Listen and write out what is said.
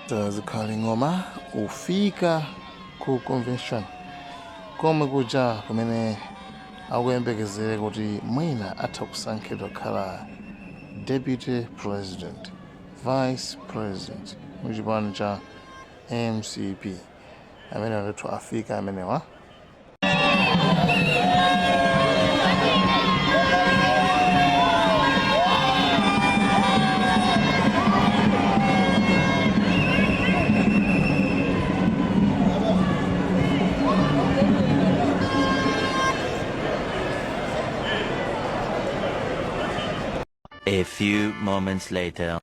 Zikhale Ng'oma ufika ku convention komwe kuja kumene akuyembekezere kuti mwina atha kusankhidwa kukhala deputy president, vice president muchipani cha MCP. Amene ndithu afika amenewa. A few moments later.